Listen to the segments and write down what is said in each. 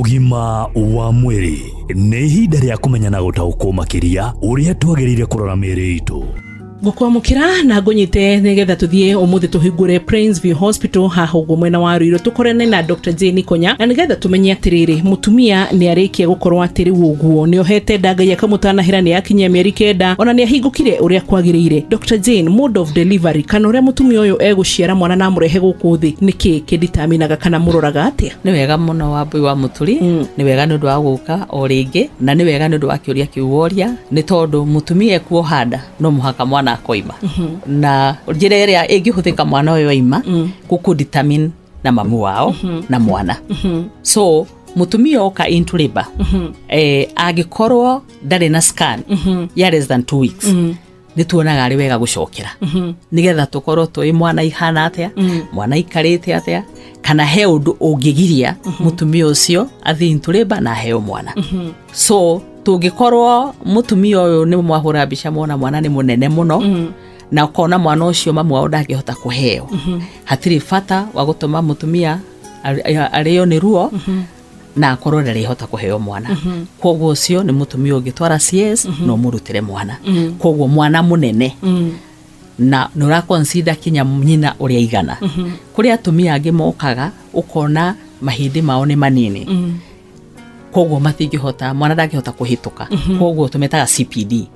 Ũgima wa mwĩrĩ nĩ ihinda rĩa kũmenya na gũtaũkwo makĩria ũrĩa twagĩrĩire kũrora mĩĩrĩ itũ. Ngũkwamũkĩra na ngũnyite nĩgetha tũthiĩ ũmũthĩ tũhingũre Plainsview Hospital haha ũguo mwena wa Ruiru, tũkorane na Dr. Jane Konya, na nĩgetha tũmenye atĩrĩrĩ, mũtumia nĩ arĩkia gũkorwo atĩ rĩu ũguo nĩ ohete nda, Ngai akamũtanahĩra, nĩ akinyia mĩeri 9, ona nĩ ahingũkire ũrĩa kwagĩrĩire. Dr. Jane, mode of delivery kana ũrĩa mũtumia ũyũ egũciara mwana na amũrehe gũkũ thĩ, nĩkĩ kĩnditaminaga kana mũroraga atĩa? Nĩ wega mũno, Wambui wa Mũturi. Nĩ wega nĩ ũndũ wa gũka o rĩngĩ, na nĩ wega nĩ ũndũ wa kĩũria kĩu woria, nĩ tondũ mũtumia ekuoha nda no mũhaka mwana akoima, na njĩra ĩrĩa ĩngĩhũthĩka mwana ũyũ aima gũkũ determine na mamu wao na mwana. So mũtumia oka into labor, angĩkorwo ndarĩ na scan ya less than 2 weeks, nĩ tuonaga arĩ wega gũcokera nĩgetha tũkorwo tũĩ mwana ihana atĩa, mwana aikarĩte atĩa, kana he ũndũ ũngĩgiria mũtumia ũcio athiĩ into labor na aheo mwana. So tũngĩkorwo mũtumia ũyũ nĩ mwahũra mbica mwona mwana nĩ mũnene mũno na ũkona mwana ũcio mamu wao ndangĩhota kũheo, hatirĩ bata wa gũtũma mũtumia arĩo nĩ ruo na akorwo ndarĩhota kũheo mwana. Koguo ũcio nĩ mũtumia ũngĩtwara CS na ũmũrutĩre mwana. Koguo mwana mũnene na nĩ ũra consider kinya nyina ũrĩa igana. Kũrĩ atumia angĩ mokaga ũkona mahĩndĩ mao nĩ manini, koguo matingĩhota, mwana ndangĩhota kũhĩtũka, koguo tũmetaga CPD.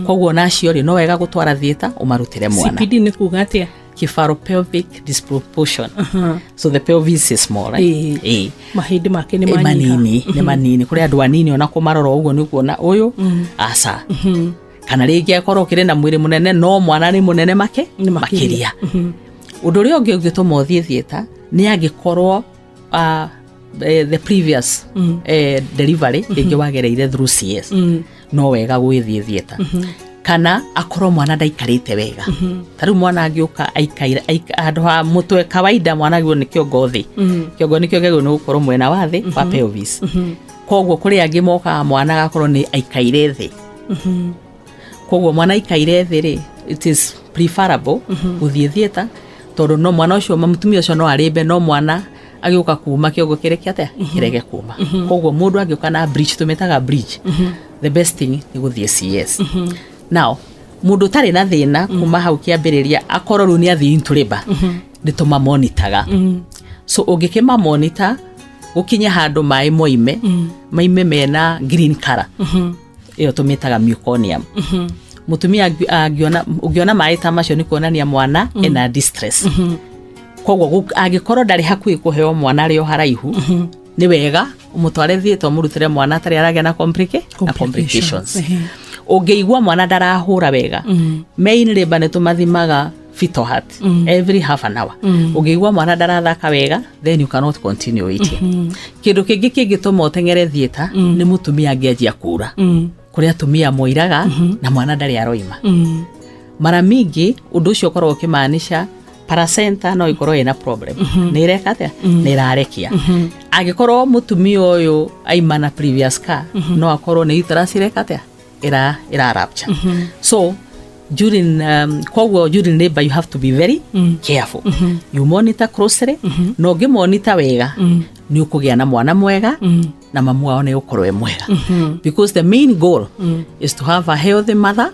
Koguo nacio rĩ, no wega gũtwara theatre ũmarutĩre mwana. CPD nĩ kuga atĩa? Cephalopelvic disproportion. So the pelvis is small, right? Ĩĩ. Ĩĩ. Mahĩndĩ make nĩ Ĩ, manyiha. Manini, nĩ manini. Kũrĩ andũ anini ona kũmarora ũguo nĩ kuona ũyũ aca, kana rĩngĩ akorwo ũkĩrĩ na mwĩrĩ mũnene no mwana nĩ mũnene make Nĩ makĩria. Makĩria. Ũndũ ũrĩa ũngĩ ũngĩtũma ũthiĩ theatre nĩ angĩkorwo the previous delivery rĩngĩ wagereire through CS, no wega gwĩthiĩ theatre, kana akorwo mwana ndaikarĩte wega. Ta rĩu mwana angĩũka aikaire handũ ha mũtwe, kawaida mwana agĩrĩirwo nĩ kĩongo thĩ, kĩongo nĩkĩo kĩagĩrĩirwo nĩ gũkorwo mwena wa thĩ wa pelvis. Koguo kũrĩ angĩ mokaga mwana agakorwo nĩ aikaire thĩ. Koguo mwana aikaire thĩ rĩ, it is preferable gũthiĩ theatre, tondũ no mwana ũcio, mũtumia ũcio no arĩmbe, no mwana agĩũka kuma kĩongo kĩreke atĩa? Kĩrege kuma. Koguo mũndũ angĩũka na breech, tũmĩtaga breech, the best thing nĩ gũthiĩ CS. Now mũndũ ũtarĩ na thĩna kuma hau kĩambĩrĩria, akorwo rĩu nĩ athiĩ into labor, nĩ tũmamonitaga. So ũngĩkĩmamonita gũkinye handũ maĩ moime, maime mena green color, ĩyo tũmĩtaga meconium. Mũtumia angĩona, ũngĩona maĩ ta macio, nĩ kuonania mwana ena distress. Koguo angĩkorwo ndarĩ hakuhĩ kũheo mwana, arĩ o haraihu, nĩ wega ũmũtware theatre ũmũrutĩre mwana atarĩ aragĩa na na complications. Ũngĩigua mwana ndarahũra wega, main labor nĩ tũmathimaga fetal heart every half an hour. Ũngĩigua mwana ndarathaka wega, then you cannot continue waiting. Kĩndũ kĩngĩ kĩngĩtũma ũteng'ere theatre nĩ mũtumia angĩanjia kura. Kũrĩ atumia moiraga na mwana ndarĩ aroima. Mara mingi ũndũ ũcio ũkoragwo ũkĩmaanisha placenta no ĩkorwo ĩna problem, nĩ ĩreka atĩa? Nĩ ĩrarekia. Angĩkorwo mũtumia ũyũ aima na previous scar, no akorwo nĩ uterus ĩreka atĩa? Ĩra rupture. So during koguo during labor you have to be very careful. You monitor closely, na ũngĩmonitor wega nĩ ũkũgĩa na mwana mwega na mamu wao nĩ ũkorwo e mwega, because the main goal is to have a healthy mother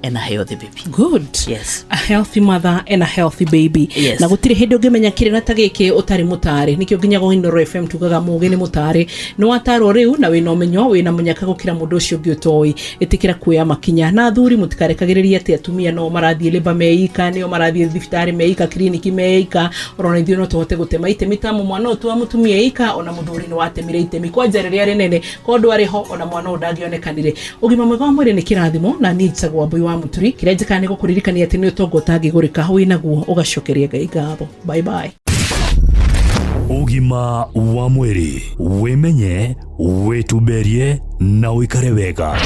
and a healthy baby. Good. Yes. A healthy mother and a healthy baby. Yes. Na gũtirĩ hĩndĩ ũngĩmenya kĩrĩra ta gĩkĩ ũtarĩ mũtarĩ. Nĩkĩo nginya Inooro FM tugaga mũgĩ nĩ mũtarĩ. Nĩ watarwo rĩu na wĩna ũmenyo, wĩna mũnyaka gũkĩra mũndũ ũcio ũngĩ ũtoĩ. Ĩtĩkĩra kuoya makinya. Na athuri, mũtikarekagĩrĩrie atĩ atumia no marathiĩ labour meika, nĩo marathiĩ thibitarĩ meika, kiriniki meika. Orona ithuĩ no tũhote gũtema itemi tamu mwana ũyũ twa mũtumia eika. Ona mũthuri nĩ watemire itemi kwanja rĩrĩa rĩnene korwo ndwarĩ ho, ona mwana ũyũ ndangĩonekanire. Ũgima mwega wa mwĩrĩ nĩ kĩrathimo, na niĩ njĩtagwo Wambui wa Mũturi. Kĩrĩa njĩkaga nĩ gũkũririkania atĩ nĩ ũtonga ũtangĩgũrĩka, wĩnaguo ũgacokeria Ngai ngatho. Bye bye. Ũgima wa mwĩrĩ: wĩmenye, wĩtumberie na ũikare wega.